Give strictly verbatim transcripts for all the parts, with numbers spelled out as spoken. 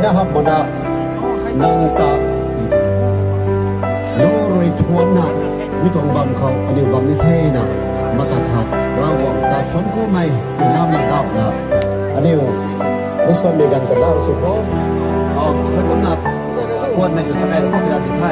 Hap mana nang ta lu rui thuanna mi tuang bam khou aniu bam ni thena mata khat Ravguangc ta thuan kumei lam na dauna aniu lusuanmei ganv ta lau sw khou. Aw, kumna thuanmei sw ta kai ra khou pila di the.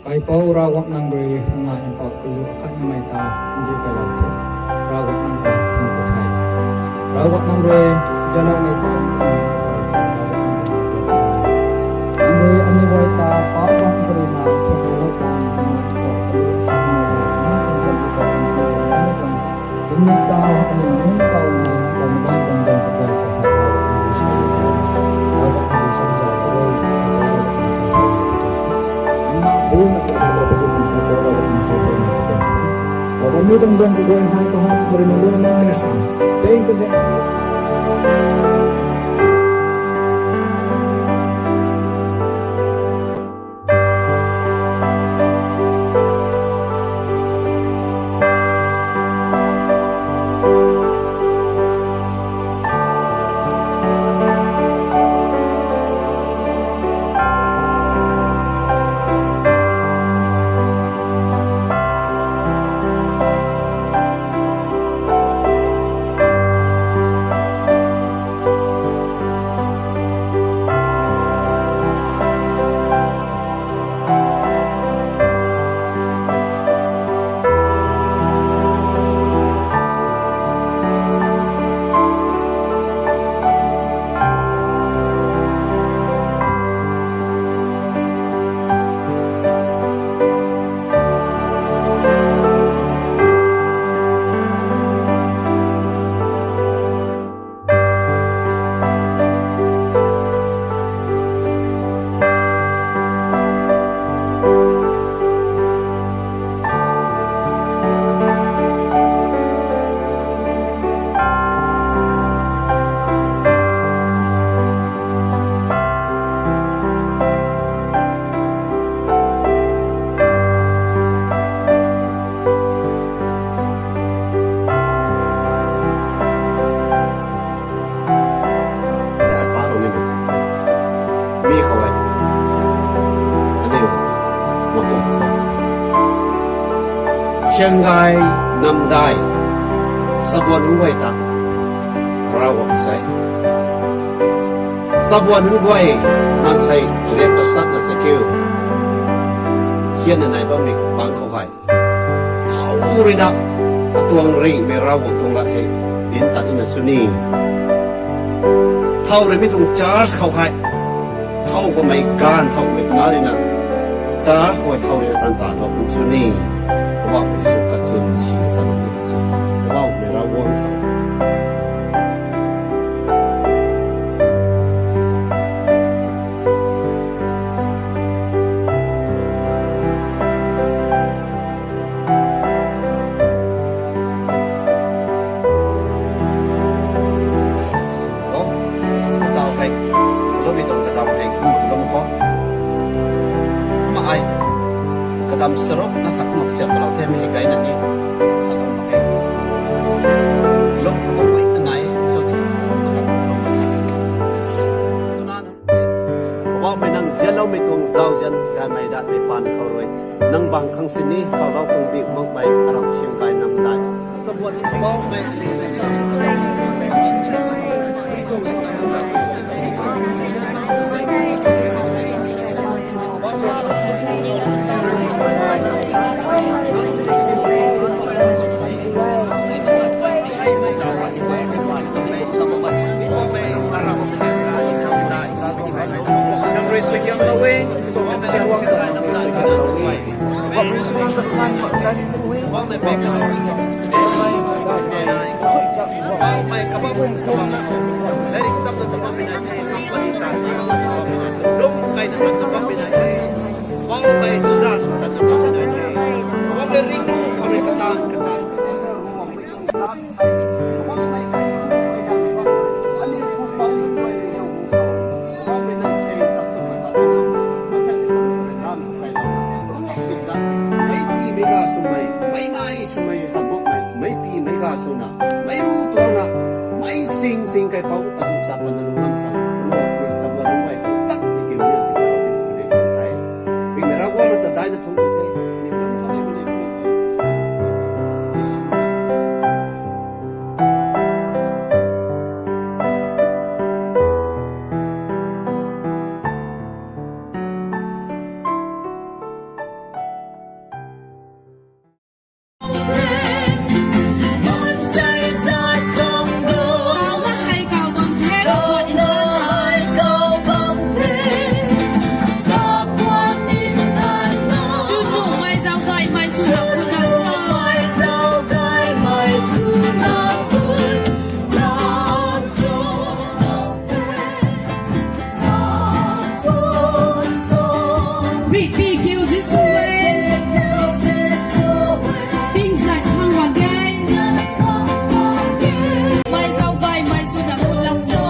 Kaipouc Ravguangc nang rui nang na mpouh kariu akhat namei ta ndiu kailou the. Ravguangc nang ta thun ku the. Ravguangc nang rui zana nei pan si nang rui ani guay ta pau bang kari na thun ku lou kan nang mpouh kariu akhat namei ta nang kum kan di kau kan tu kan lam kan. Tumna ta aniu ning tau na bam bang bam bang kakai kakai Ravguangc nang rui sa tau na. Ravguangc nang rui sa zau lou. Nang na bu na ta lou ta ding nang kaipouc Ravguangc nang khou rui na ta ding. Ravguangc mi dang dang kakai hai kaham khou rui na luai mang ni sa. Thank you, thank you. Mi khou e. Aniu makum khou Sianggai namdai sabuan nunc guay ta Ravguangc sei. Sabuan nunc guay maansei riak ta satna sa kiu hianna nai bammei bang khou hei thau ruina atuang ringhmei Ravguangc tuang lat hei dinc tat nina sw ni. Thau rui mi tuang church khou hei thau kamei ganv thau kamei twna ruina church khou thau ruina tan tan lou pun sw ni. Poubauhmei Jisu kachwn si sa lou pun si. Poubauhmei Ravguangc khou Tau hei, loumei tuang kadam hei kumna lum khou. Kumna ai kadam saruk na khat mak siam palou the mi hei gayna ni khat lum mak hei. Lum khou tu pui na nai, so ti saruk na khat kumna lum. Twna Poubauhmei nang zianloumei tuang zauzian gaymei datmei paan khou rui nang bang khang sini, kaulou khang bi makmei aram Sianggai namdai sabuan Poubauhmei. Meic pi meic ga swmei, meic nai swmei, hamhmei, meic pi meic ga swna, meic ru tuangna, meic sing sing kai pau, azu sa pan na lunglam khang, ro, ro sa wan nunc mei khang, tak ni kiu ni ti sa ni ni ni thai. Pi mei ra wan na ta dai na thung ni the. Repeat, kiu this way. Ping zat khang wa gay. Mei zau gay, mei sw da kun lak cho.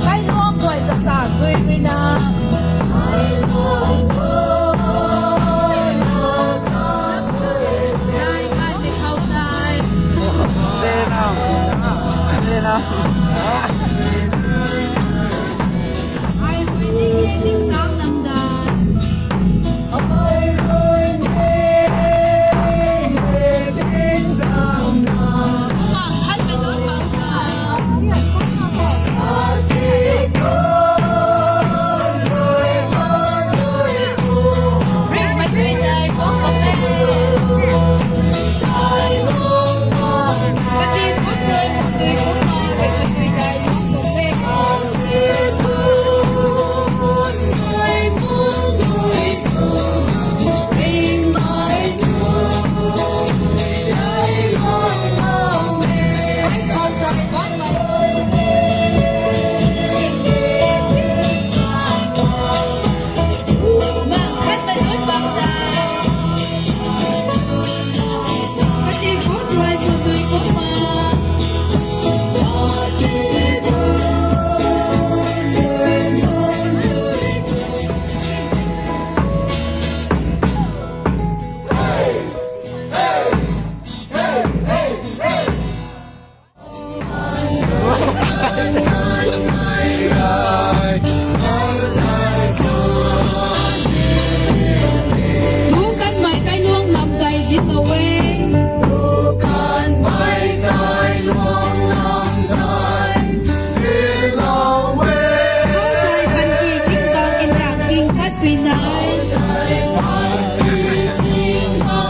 Kailuang guay kasa dui ruina. Rai kai mei khou tai. Ai rui ni e ting sang nam dai. Tu kanmei kailuang lam dai dinclou e. Tu kanmei kailuang lam dai dinclou e. Khou tei panty tingkang nrang king khat pui nai. Khou tei panty tingkang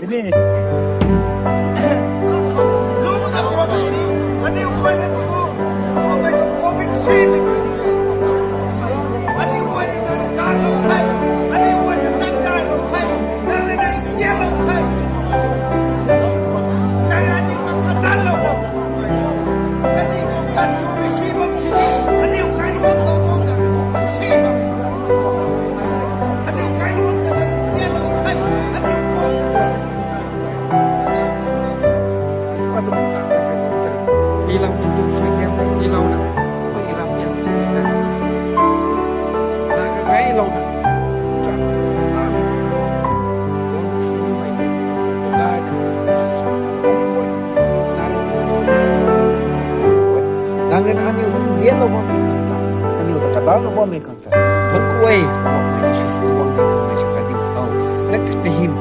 Lungna kuak sini, aniu guay na tu, kuak mei tuang kuak mei sini. Aniu guay na tu kan lou the, aniu guay na tu kan lou the, nang na sian lou the. Nang aniu ta katan lou. Aniu tuang kan tu si bam sini, aniu kan lou tho tho na, si bam. Aniu kan lou tho tho, sian lou the, aniu kuak. Tiilouna tu suaihiam tei tiilouna, mei ram pian si kan. Na kagaylouna, chang, na, kong sini mei tei, kagayna, nang rui na aniu nzianlou bammei khang ta, aniu ta kadaulou bammei khang ta, thunc ku e, Poubauhmei Jisu, Poubauhmei Jisu kadiu tho, nang ta kahym